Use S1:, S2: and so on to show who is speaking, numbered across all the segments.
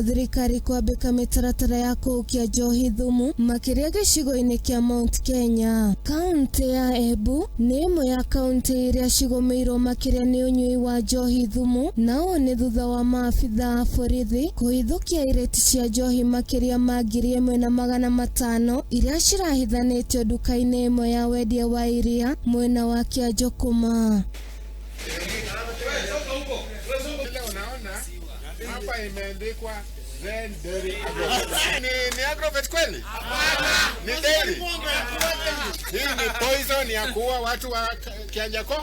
S1: Thirikari kwambĩka mĩtaratara ya kũhukia njohi thumu makĩria gĩcigo-inĩ kĩa Mount Kenya. Kaũntĩ ya Embu nĩ ĩmwe ya kaũntĩ iria cigũmĩirwo makĩria nĩ ũnyui wa njohi thumu, na ũũ nĩ thutha wa maabitha a borithi kũhithũkia irĩti cia njohi makĩria ma 1500 iria cirahithanĩtio nduka-inĩ ĩmwe ya wendia wa iria mwena wa Kĩanjũkũma.
S2: Ile unaona hapa imeandikwa Zen Dairy Agrovet. Ni Agrovet kweli? Ni dairy. Hii ni poison ya kuua watu wa Kianjako.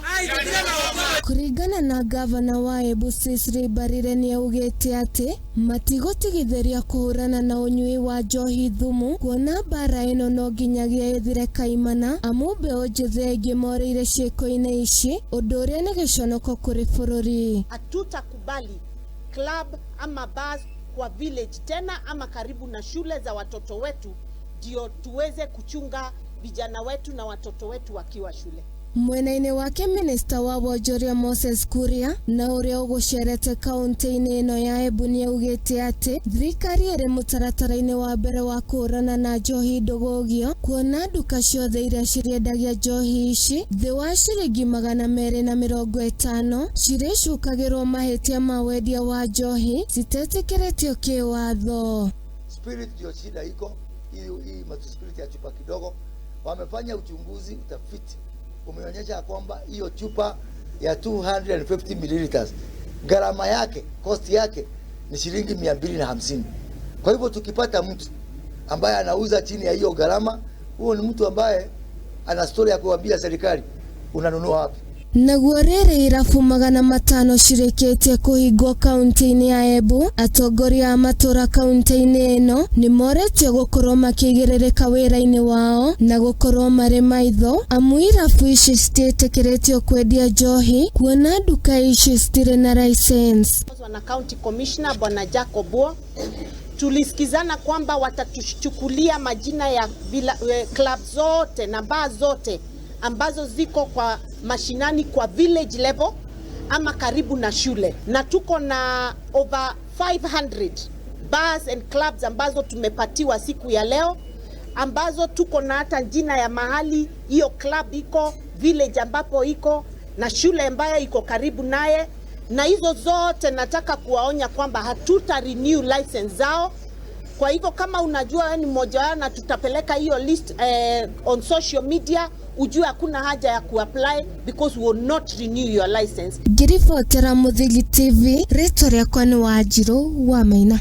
S1: Kũringana na gavana wa Embu Cecily Mbarire, nĩ augĩte atĩ matigũtigithĩria kũhũrana na ũnyui wa njohi thumu, kuona mbara ĩno no nginyagia ĩthire kaimana, amu mbeũ njĩthĩ aingĩ morĩire ciĩko-inĩ ici, ũndũ ũrĩa nĩ gĩconoko kũrĩ bũrũri.
S3: Hatutakubali club ama bars kwa village tena ama karibu na shule za watoto wetu, ndio tuweze kuchunga vijana wetu na watoto wetu wakiwa shule.
S1: Mwena-inĩ wake, minista wa wonjoria Moses Kuria, na ũrĩa ũgũcerete kaũntĩ-inĩ ĩno ya Embu, nĩ augĩte atĩ thirikari ĩrĩ mũtaratara-inĩ wa mbere wa kũhũrana na njohi ndũgũgio, kuona nduka ciothe iria cirĩendagia njohi ici thĩ wa ciringi 250 cirĩcukagĩrwo mahĩtia ma wendia wa njohi citetĩkĩrĩtio kĩwatho.
S4: Spirit ndio shida iko hii spirit ya chupa kidogo. Wamefanya uchunguzi, utafiti umeonyesha ya kwamba hiyo chupa ya 250 milliliters gharama yake, cost yake ni shilingi 250. Kwa hivyo tukipata mtu ambaye anauza chini ya hiyo gharama, huo ni mtu ambaye ana story ya kuambia serikali unanunua wapi.
S1: Naguo rĩrĩ irabu 500 cirĩkĩtie kũhingwo kaunti-inĩ ya Embu, atongoria a matũra kaunti-inĩ ĩno nĩ moretio gũkorwo makĩigĩrĩrĩka wĩra-inĩ wao na gũkorwo marĩ maitho, amu irabu ici citiĩtĩkĩrĩtio kwendia njohi, kuona nduka ici citirĩ na license.
S3: Na County Commissioner Bwana Jacob Wo tulisikizana kwamba watatuchukulia majina ya club zote na baa zote ambazo ziko kwa mashinani kwa village level ama karibu na shule, na tuko na over 500 bars and clubs ambazo tumepatiwa siku ya leo, ambazo tuko na hata jina ya mahali hiyo club iko, village ambapo iko na shule ambayo iko karibu naye, na hizo zote nataka kuwaonya kwamba hatuta renew license zao. Kwa hivyo kama unajua wewe ni mmoja wao na tutapeleka hiyo list on social media, ujue hakuna haja ya kuapply because we will not renew your license.
S1: Ngĩribotera Mũthingi TV, rĩtwa rĩakwa nĩ Wanjirũ wa Maina.